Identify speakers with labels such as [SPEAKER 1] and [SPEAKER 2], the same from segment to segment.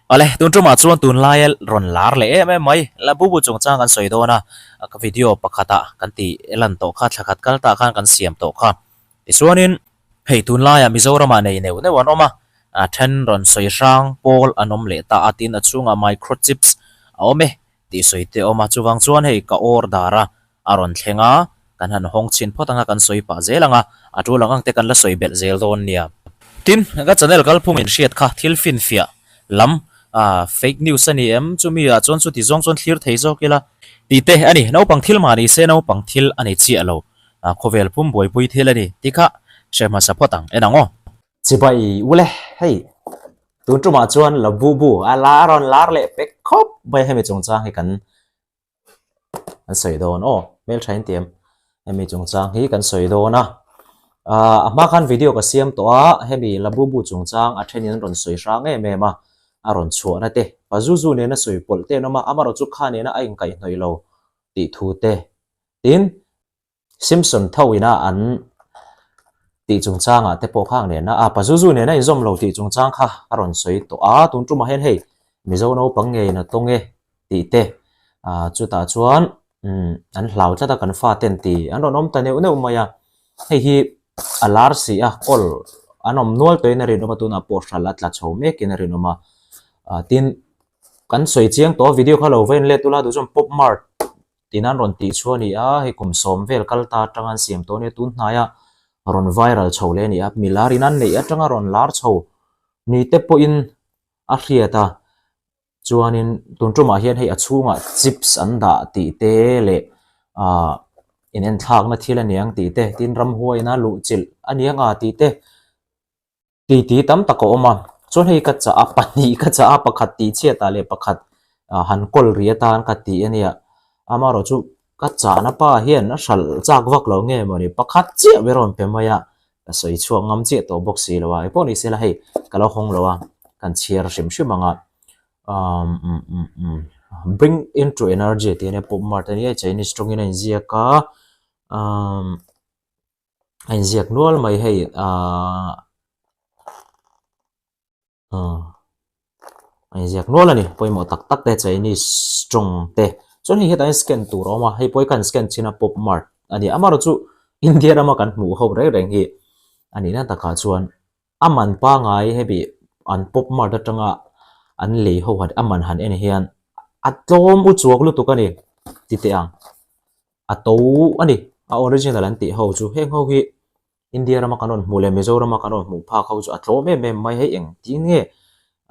[SPEAKER 1] Awle, tun tumah chuan tunlaia rawn lar leh em em mai. Labubu chungchang kan sawi dawn a, ka video pakhatah kan tih lan tawh kha, thla khat kal tah khan kan siam tawh kha. Tichuanin hei tunlaiah Mizoramah nei neuh neuh an awm a, a then rawn sawi hrang pawl an awm leh ta a, tin a chhungah microchips a awm e tih sawi te a awm a. Chuvang chuan hei ka order a, a rawn thleng a, kan han hawng chhin phawt ang a, kan sawi pah zel ang a, a tul ang ang te kan la sawi belh zel dawn nia. Tin, ka channel kalphung in hriat kha thil finfiah lam ah fake news a ni em? Chumi ah chuan chuti zawng chuan thlir thei zawk ila tih te a ni. Naupang thil mah ni se naupang thil a ni chiah lo, khawvel pum buaipui thil a ni tih kha hre hmasa phawt ang en ang aw. Chibai ule, hei tun tumah chuan la bu bu a la rawn lar leh pek khawp mai hemi chungchang hi kan An sawi dawn aw hmeltha in ti em hemi chungchang hi kan sawi dawn a ah a hma khan video ka siam tawh a hemi labubu chungchang a then in an rawn sawi hrang em em a a rawn chhuah na te pazuzu nena sawi pawlh te an awm a amaherawhchu chu kha nena a inkaihhnawih lo tih thu te tin. Simpson tho ina an tih chungchangah te pawh khang nena a Pazuzu nena inzawm lo tih chungchang kha a rawn sawi tawh a, tun tumah hian hei Mizo naupang ngeiin a tawng e tih te ah chutah chuan umm an hlau tlat a kan faten tih an rawn awm ta neuh neuh mai a, hei hi a lar si a kawl an awm nual tawhin a rinawm a tunah pawh hral a tla chho mekin a rinawm a ah tin kan sawi chiang tawh a video kha lo va en let ula duh chuan pop mart Tin an rawn tih chu a ni a, hei kum sawm vel kal ta atanga an siam tawh a nia, tun hnaia rawn viral chho leh a ni a, mi lar in an neih atanga rawn lar chho ni te pawhin a hriat a, chuanin tun tumah hian hei a chhungah chips an dah tih te leh ah inenthlakna thil a niang tih te, tin ramhuaiin a luhchilh a niang a tih te. Titi tam tak a awm a, chuan hei ka chah a, pahnih ka chah a, pakhat tih chhiat ah leh pakhat han kawl ri atan ka ti a nia, amaherawh chu ka chahna pa hian a hralh chak vak lo nge mawni pakhat chiah ber a rawn pe mai a, ka sawi chhuak ngam chiah tawh bawk si lo a, engpawh ni sela hei ka lo hawng lo a, kan chhiar hrim hrim ang a, umm umm umm bring into energy tih a nia pop mart a nia chinese tawngin a inziak a umm. a inziak nual mai hei ahh aw a inziak nual a ni pawimawh tak tak te chinese tawng te chuan hei hetah hian scan tur a awm a hei pawh hi khan scan chhin a pop mart a ni amaherawh chu India rama kan hmuh ho reng reng hi a nihna takah chuan a man pangai hemi an pop mart atanga an lei ho a man han en hian a tlawm u chuak lutuk a ni ti teh ang. a to a ni a original an tih ho chu heng ho hi India rama kan rawn hmuh leh Mizorama kan rawn hmuh phak ho chu a tlawm em em mai hei eng tin nge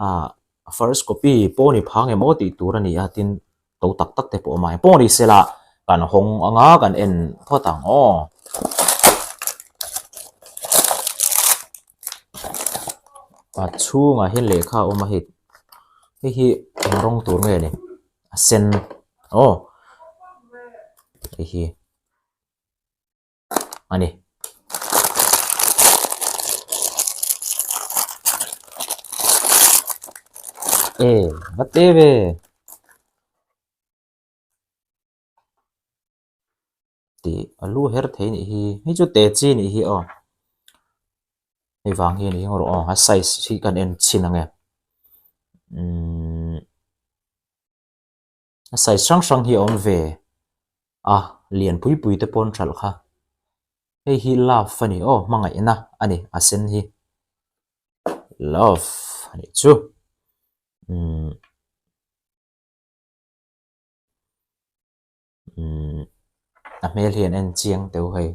[SPEAKER 1] ah first copy pawh ni phang em aw tih tur a ni a tin to tak tak te pawh a awm a engpawh ni sela kan hawng anga kan en phawt ang aw. A chhungah hian lehkha a awm a hei hei hi eng rawng tur nge ni. a sen aw hei hi a ni. E va te ve tih a lu her thei nih hi hei chu te chi nih hi aw hei vang hi a ni rawh aw a size hi kan en chhin ang e umm a size hrang hrang hi a awm ve a lian pui pui te pawn hralh kha hei hi love a ni aw hmangaihna a ni a sen hi love a nih chu umm. Umm a hmel hi an en chiang teuh hei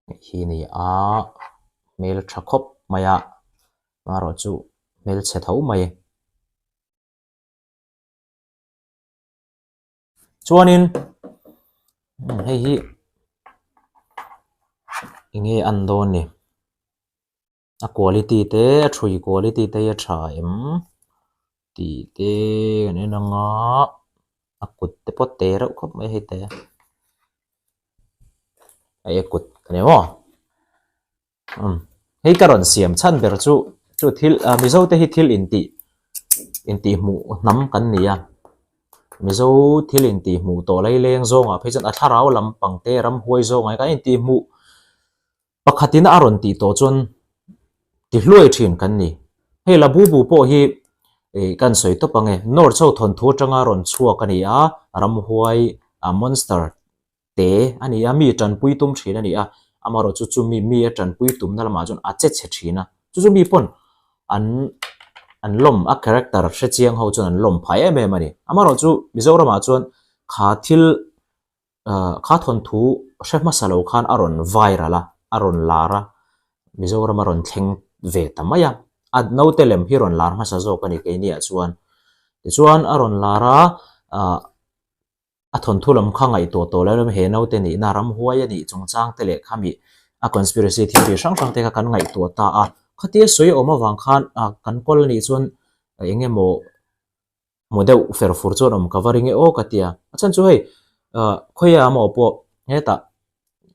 [SPEAKER 1] hei hi a ni a hmel tha khawp mai a amaherawh chu hmel chhe tho mai chuanin hei hi eng nge an dawn ni. A quality te a thui quality te hi a tha em tih te kan en ang a a kut te pawh te reuh khawp mai hei te hei a kut a ni maw umm hei ka rawn siam chhan ber chu chu thil ah mizo te hi thil intih intih hmuh hnam kan ni a mizo thil intih hmuh tawh laileng zawngah phei chuan a thlarau lampang te ramhuai zawngah hian kan intih hmuh. Pakhatin a rawn tih tawh chuan Ti hluai thin kan ni. Hei Labubu pawh hi kan sawi tawp ang e. North ho thawnthu atanga rawn chhuak a ni a, ramhuai a monster te a ni a, mi tanpui tum thin a ni a, amaherawh chu chumi mi a tanpui tumna lamah chuan a che chhe thin a, chu chu mi pawn an an lawm a character hre chiang ho chuan an lawm phai em em a ni. Amaherawh chu Mizoramah chuan kha thil Kha thawnthu hre hmasa lo khan a rawn viral a, a rawn lar a, Mizoram a rawn thleng ve ta mai a. A naute lem hi rawn lar hmasa zawk a ni keiniah chuan. Tichuan a rawn lar a, ah a thawnthu lam kha ngaihtuah tawh lo he naute nihna ramhuai a nih chungchang te leh khami a conspiracy theory hrang hrang te kha kan ngaihtuah ta a. Khatia sawi awm avang khan ah kan kawl a nih chuan eng emaw Hmu deuh fer fur chuan awm ka va ring e aw ka ti a, a chhan chu hei ah khawiah amaw pawh hetah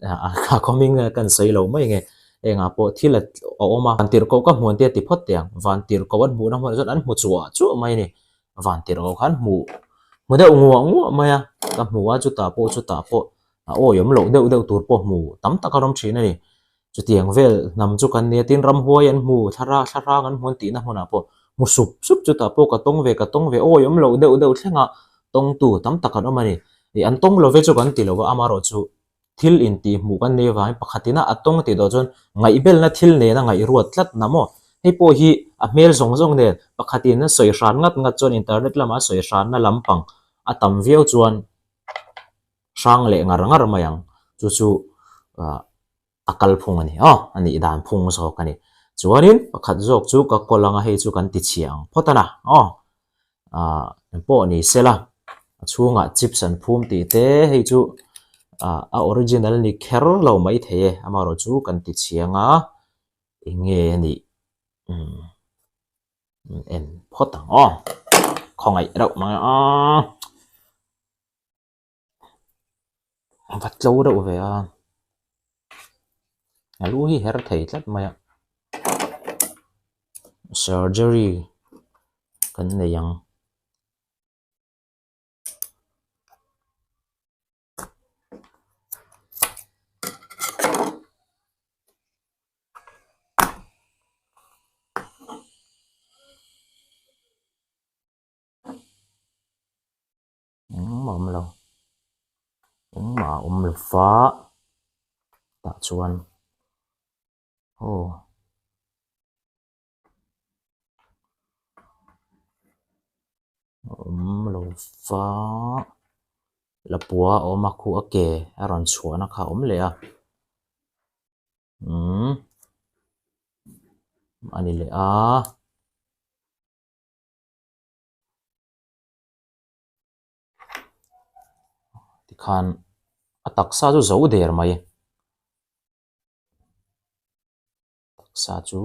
[SPEAKER 1] ah a khawming kan sawi lo mai nge engah pawh thil a awm a, vantirhkoh ka hmu an tia ti phawt teh ang, vantirhkoh an hmuhna hmunah chuan an hmu chuah chuah mai a ni, vantirhkoh kha an hmu hmu deuh nguah nguah mai a, ka hmu a chutah pawh chutah pawh a awiawm loh deuh deuh tur pawh hmu tam tak a awm thin a ni. Chutiang vel hnam chu kan nia tin ramhuai an hmu thlara thlarang an hmu an tihna hmunah pawh hmu sup sup chutah pawh ka tawng ve ka tawng ve awi awm loh deuh deuh thlengah tawngtu tam tak an awm a ni. Ih an tawng lo ve chu kan ti lo va amaherawh chu thil intih hmuh kan nei avangin pakhatina a tawng tih tawh chuan ngaihbelna thil nena ngaihruat tlat na maw? Hei pawh hi a hmel zawng zawng nen pakhatin a sawi hran ngat ngat chuan internet lama a sawi hranna lampang a tam viau chuan hrang leh ngar ngar mai ang chu chu ah a kal phung a ni aw a nih dan phung zawk a ni chuanin pakhat zawk chu ka kawl anga hei chu kan ti chhia ang phawt a na aw ah engpawh ni sela a chhungah chips an phum tih te hei chu ah a original ni kher lo mai thei e amaherawh chu kan ti chhia anga eng nge a nih umm en phawt ang aw khawngaih reuh mai a. A va tlo reuh ve a a lu hi her thei tlat mai a surgery kan nei ang. Engmah a awm lo engmah a awm lo va tah chuan aw a awm lo va lapua a awm a khu a ke a rawn chhuahna kha a awm leh a umm a ni leh a. Tikhan a taksa chu zo der mai taksa chu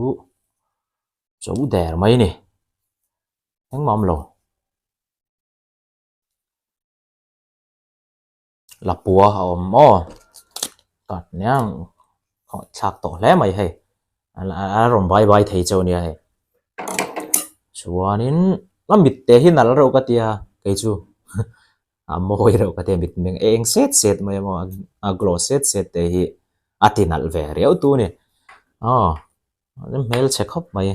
[SPEAKER 1] zo der mai a ni engmah a awm lo. Lapua a awm maw kat nia thlak tawh hle mai hei a rawn bai bai thei chauh nia hei chuanin a mit te hi nalh reuh ka tia kei chu a mawi reuh ka tia mit meng eng set set mai a maw a glow set set te hi a ti nalh ve riau tu a ni aw hmelchhe khawp mai.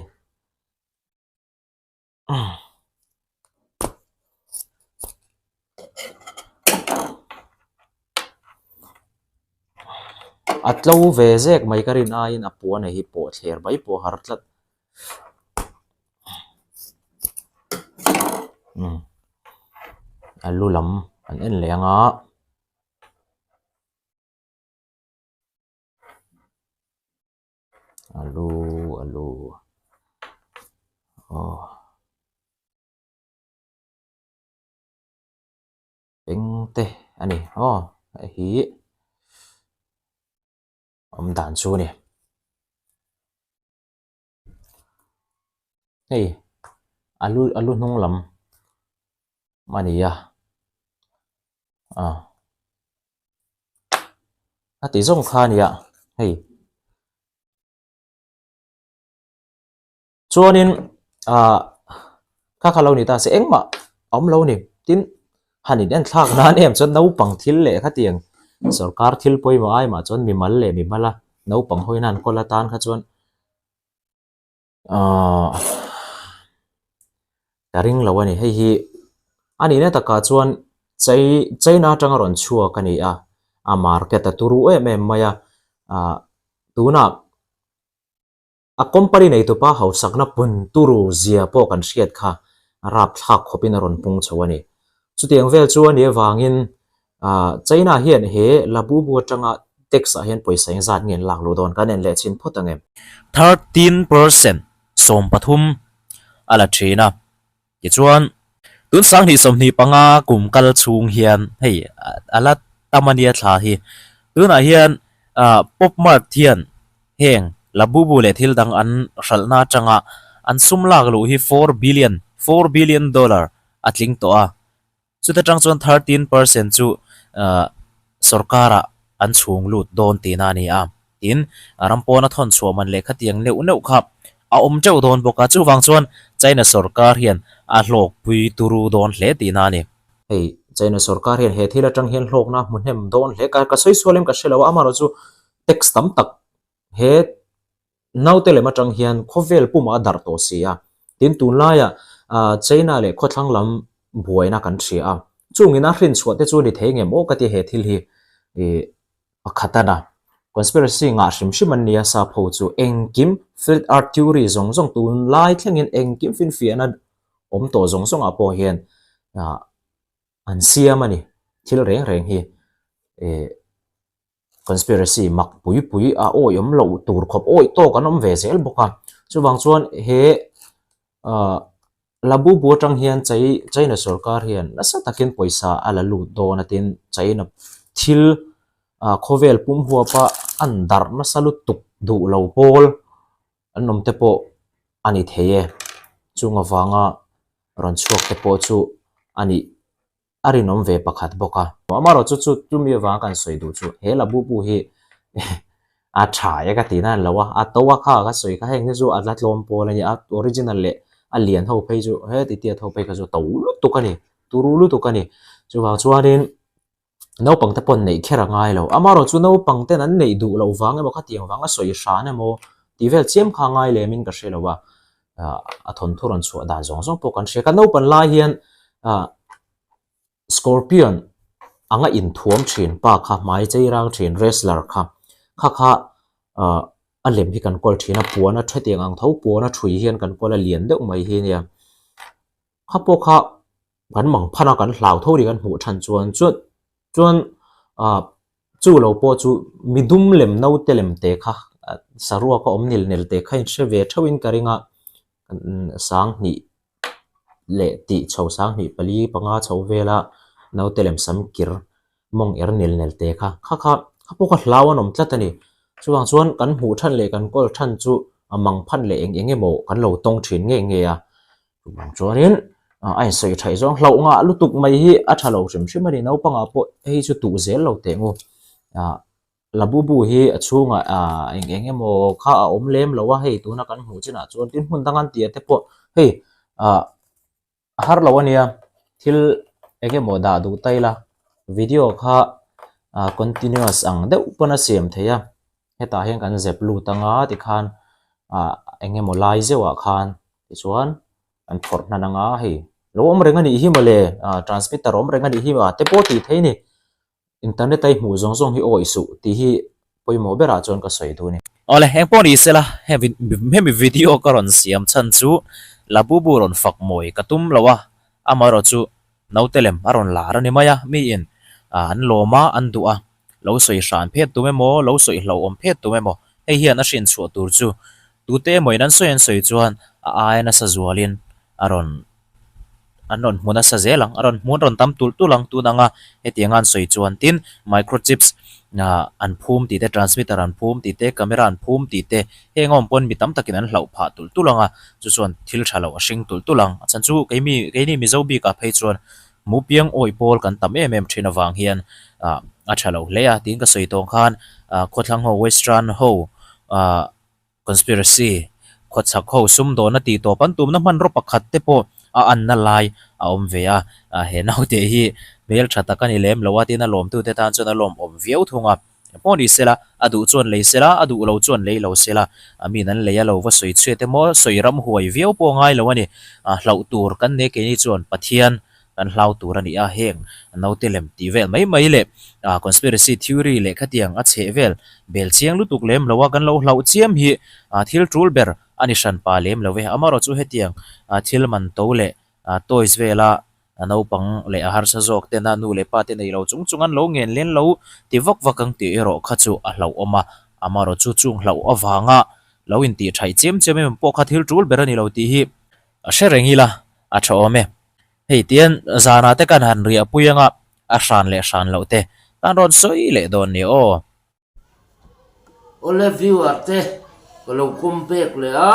[SPEAKER 1] A tlo ve zek mai ka rin aiin a puan hi pawh thler mai pawh a har tlat umm a lu lam an en leh ang a. A lu a lu aw eng te a ni aw hei hi awm dan chu a ni hei a lu a lu hnung lam a ni a ah a ti zawng kha a nia hei chuanin ah kha kha lo ni ta se engmah a awm lo a ni tin han in en thlak nan em chuan naupang thil leh khatiang sorkar thil pawimawh ai mah chuan mimal leh mimala naupang hawi nan kawl atan kha chuan. Ahh ka ring lo a ni hei hi a nihna takah chuan chei china atanga rawn chhuak a ni a a market a turu em em mai a ah tunah a company neitupa hausakna pun turu zia pawh kan hriat kha a rapthlak khawpin a rawn pung chho a ni chutiang vel chu a nih avangin ah china hian he labubu atanga tax ah hian pawisa engzat nge an lak luh dawn kan en leh chin phawt ang em. 13% 13 a la thin a tichuan tun sanghnih 25 kum kal chhung hian hei a la tam a nia thla hi tunah hian ah pop mart hian heng labubu leh thil dang an hralhna atanga an sum lak luh hi 4 billion 4 billion dollar a tling tawh a. Chuta tang chuan 13% chu sorkarah an chhung lut dawn tihna a ni a, tin ram pawna thawn chhuah man leh khatiang neuh neuh kha a awm teuh dawn bawk a, chuvang chuan China sorkar hian a hlawkpui turu dawn hle tihna a ni. Hei China sorkar hian he thil atang hian hlawkna hmu hnem dawn hle, ka sawi sual em ka hre lo a, amaherawh chu tax tam tak he Naute lem atang hian khawvel pumah a darh tawh si a, tin tunlaiah China leh khawthlang lam buaina kan hria a, chungin a hrinchhuah te chu ni thei ngem aw ka ti he thil hi pakhat a na. Conspiracy ngah hrim hrim an nia sap ho chu engkim flat earth theory zawng zawng tunlai thlengin engkim finfiahna awm tawh zawng zawngah pawh hian an siam a ni thil reng reng hi. Conspiracy mak pui pui a awih awm loh tur khawp awih tawk an awm ve zel bawk a, chuvang chuan he ah Labubu atang hian chai China sorkar hian nasa takin pawisa a la lut dawn a tin China thil ah khawvel pum huapa an darh nasa lutuk duh lo pawl an awm te pawh a ni thei e, chung avanga rawn chhuak te pawh chu a nih. a rinawm ve pakhat bawk a. Amaherawh chu chu chumi avanga kan sawi duh chu he Labubu hi a tha e ka tihna a ni lo a, a to a kha ka sawi kha heng hi chu a la tlawm pawl a ni a, original leh a lian ho phei chu heti tiat ho phei kha chu to lutuk a ni, turu lutuk a ni. Chuvang chuanin naupang te pawh neih kher a ngai lo, amaherawh chu naupang ten an neih duh loh vang emaw khatiang vanga sawi hran emaw tih vel chiam kha a ngai lemin ka hre lo a, a thawnthu rawn chhuah dan zawng zawng pawh kan hria. Kan naupan lai hian ah scorpion anga inthuam thin pa kha hmai chei rang thin wrestler kha kha kha ah a lem hi kan kawl thin a puan a thetiang ang tho puan a thui hian kan kawl a lian deuh mai hi nia kha pawh kha kan mang phan a kan hlau tho ri kan hmuh than chuan chuan chuan ah Chu lo pawh chu midum lem naute lem te kha saruak a awm nil nel te kha in hre ve theuhin ka ring a, sanghnih leh tih chho sanghnih pali panga chho vela naute lem sam kir mawng er nil nel te kha kha kha kha pawh kha hlau an awm tlat a ni. Chuvang chuan kan hmuh than leh kan kawl than chu a mang phan leh eng eng emaw kan lo tawng thin ngei ngei a. Chuvang chuanin a insawi thaih zawng hlauh ngah lutuk mai hi a tha lo hrim hrim a ni. Naupangah pawh hei chu tuh zel lo teh ngu. Ah Labubu hi a chhungah ah eng eng emaw kha a awm lem lo a, hei tuna kan hmuh chinah chuan tin hmun dang an tih te pawh hei ah a har lo a nia thil eng emaw dah duh ta ila video kha ah continuous ang deuh pawn a siam thei a, hetah hian kan zep lut anga tikhan ah eng emaw lai zeuhah khan. Tichuan an phawrh hnan anga hei lo awm reng a nih hi mawle ah transmitter awm reng a nih hi ah te pawh tih theih a ni. Internet a i hmuh zawng zawng hi awi suh tih hi pawimawh berah chuan ka sawi duh a ni. Awle eng pawh ni sela hemi video ka rawn siam chhan chu Labubu rawn fak mawi ka tum lo a, amaherawh chu naute lem a rawn lar a ni mai a, miin an lawm a an duh a. Lo sawi hran phet tum emaw, lo sawi hlauhawm phet tum emaw, hei hian a hrin chhuah tur chu tute emawin an sawi an sawi chuan a aia nasa zualin a rawn an rawn hmu nasa zel ang, a rawn hmu an rawn tam tulh tulh ang tun anga hetianga an sawi chuan tin microchips an phum tih te, transmitter an phum tih te, camera an phum tih te heng awm pawn mi tam takin an hlauh phah tulh tulh ang a, chu chuan thil tha loh a hring tulh tulh ang. A chhan chu keimi keini Mizo bikah phei chuan Mu piang awih pawl kan tam em em thin avang hian ah a tha lo hle a tiin ka sawi tawng khan ah khawthlang ho western ho ah conspiracy khawchhak ho sumdawn a tih tawp an tumna hmanraw pakhat te pawh a anna lai a awm ve a ah he naute hi hmel tha tak a ni lem lo a tin a lawmtute tan chuan a lawmawm viau thung a. Pawh ni sela, a duh chuan lei sela, a duh lo chuan lei lo sela, miin an lei a lo va sawi chhuat emaw, sawi ram huai viau pawh ngai lo a ni. Hlauh tur kan nei keini chuan Pathian kan hlau tur a ni a, heng naute lem tih vel mai mai leh conspiracy theory leh khatiang a chheh vel bel chiang lutuk lem lo a kan lo hlauh chiam hi thil tul ber a ni hran pa lem lo e. Amaherawhchu chu hetiang thil man to leh toys vela A naupang leh a harsa zawk tena nu leh pa te nei lo chung chung an lo ngen len lo ti vak vak ang tih erawh kha chu a hlauhawm a. Amaherawh chu chung hlauh avanga lo intih thaih chiam chiam em pawh kha thil tul ber a ni lo tih hi a hre reng ila a tha awm e. Hei tian zanah te kan han riah pui anga a hran leh hran loh te kan rawn sawi leh dawn nia aw.
[SPEAKER 2] Awle viewer te ka lo kawm pek leh a,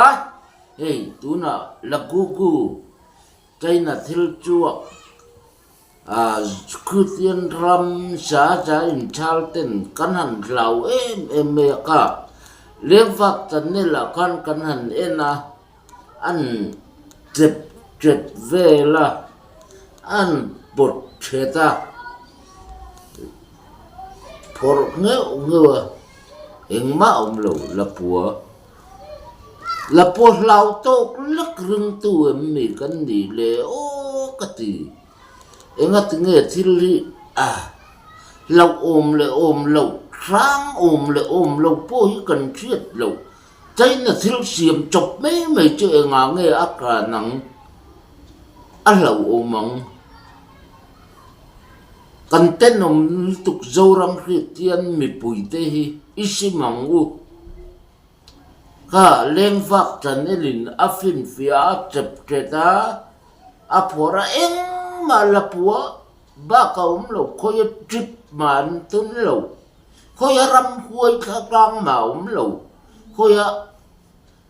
[SPEAKER 2] hei tunah Lagugu China thil chuak ah Christian ram za za inchhal ten kan han hlau em em mai a ka, Lengvak channel ah khan kan han en a. An chep chep vel a, an pawt thet a, phawrh ngheuh ngheuh a, engmah a awm lo Lapua. Lapua hlau tawk lek ringtu em mi kan nih le aw ka ti. Engati nge thil hi a hlauhawm leh awm loh, hrang awm leh awm lo pawh hi kan hriat loh. China thil siam chawp mai mai chu engah nge a kan ang? A hlauhawm ang. Kan tenawm lutuk Zoram Kristian mipuite hi i sim ang u. Kha lengvak channel in a finfiah a chep tet a, a phawrh a engmah la puah bak a awm lo, khawia trip mah an tum lo. Khawia ramhuai thlarang mah a awm lo, khawia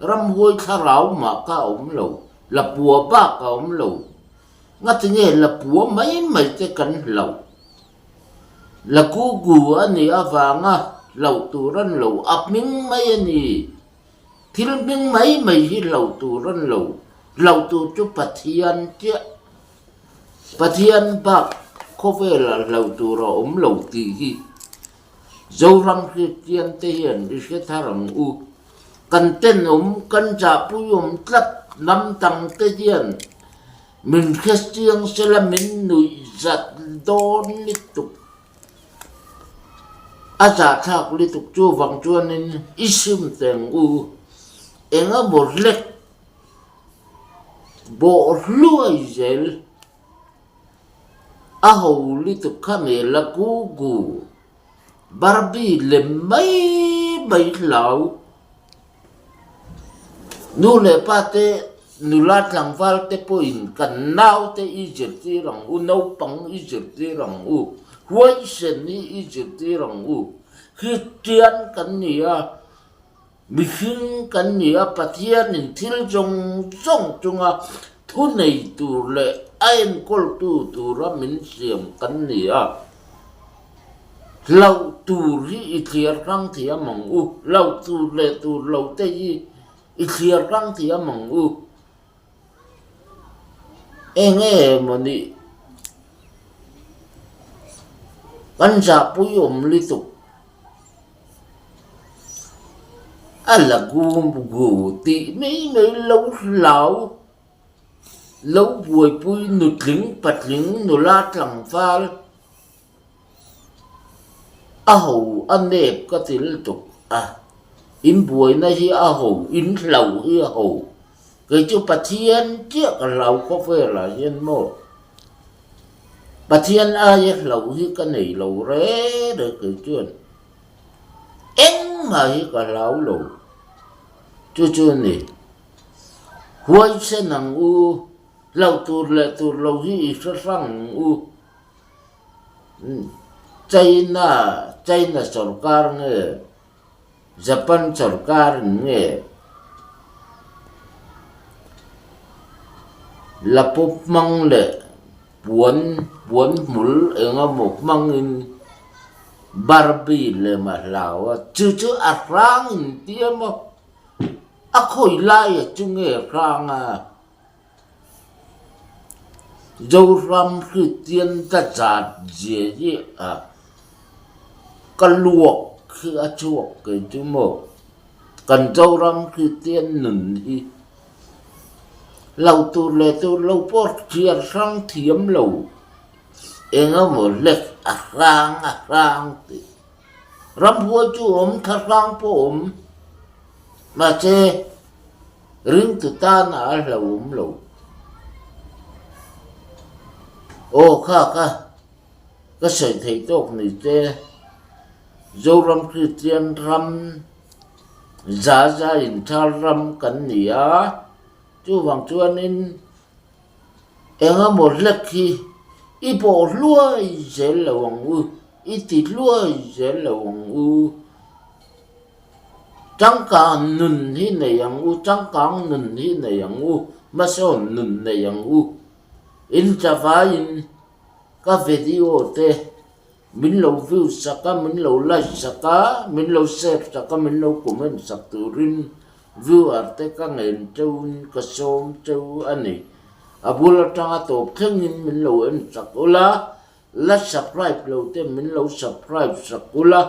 [SPEAKER 2] ramhuai thlarau mah ka awm lo, lapua bak a awm lo. Ngatinge lapua mai mai te kan hlauh? Lakugu a nih avanga hlauh tur an lo, a hming mai a ni. Thil hming mai mai hi hlauh tur an lo, hlauh tur chu Pathian chiah. Pathian bak khawvelah hlauh tur a awm lo tih hi Zoram Kristian te hian i hre thar ang u. Kan tenawm, kan zahpuiawm tlat hnam dang te hian min hre chiang sela min nuih zat dawn lutuk. A zahthlak lutuk chuvang chuanin i sim teng u. Engemaw hlek Bawh hluai zel a ho lutuk kha me la gu gu Barbie lem mai mai hlau. Nu leh pa te nula tlangval te pawhin kan nau te i zirtir ang u, naupang i zirtir ang u, huaisen hi i zirtir ang u. Kristian kan ni a. Mihring kan ni a, Pathianin thil zawng zawng chunga thunei tur leh a enkawltu tura min siam kan ni a. Hlauh tur hi i thliar hrang thiam ang u, hlauh tur leh tur lo te hi i thliar hrang thiam ang u. Eng emaw nih kan zahpui awm lutuk. A la gu tih mai mai lo hlau, lo buaipui nutling patling nula tlangval a ho a nep ka ti lutuk a, in buaina hi a ho, in hlau hi a ho, kei chu Pathian chiah ka hlau khawvelah hian maw. Pathian aia hlauh hi ka nei lo re re kei chuan engmah hi ka hlau lo. Chu chu a ni. Huaisen ang u, hlauh tur leh tur lo hi i hre hrang ang u. China, China sorkar nge Japan sorkar in nge lapawp hmang leh puan puan hmul eng emaw hmangin Barbie lem a hlau a, chu chu a hrang in ti emaw a khawi laia chu nge hrang a? Zoram Kristian ka zat zia hi a ka luak. khi a chhuak kei chu maw? Kan Zoram Kristian nun hi hlauh tur leh tur lo pawh chhiar hrang thiam lo eng emaw hlek a hrang a hrang tih. Ramhuai chu awm thla hrang pawh awm mahse ringtu tana a hlauhawm lo. Aw kha kha ka sawi theih tawk ni te Zoram Kristian ram za za inthar ram kan ni a, chuvang chuanin eng emaw hlek hi i bawh hluai zel lo ang u, i ti hluai zel lo ang u. Changkang nun hi nei ang u, changkang nun hi nei ang u, hmasawn nun nei ang u. Inchavain ka video te min lo view sak a, min lo like sak a, min lo share sak a, min lo comment sak turin viewer te ka ngen cheuin ka sawm cheu a ni. A bul atanga tawp thlengin min lo en sak ula, la subscribe lo te min lo subscribe sak ula,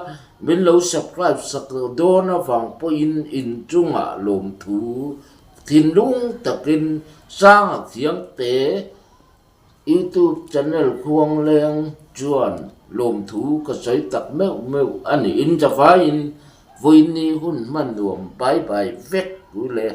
[SPEAKER 2] min lo subscribe sak dawn avang pawhin inchungah lawmthu thinlung takin sanga thiam te Youtube channel khuang leng chuan lawmthu ka sawi tak meuh meuh a ni. In zavaiin vawiin ni hun hman nuam bai bai vek u le.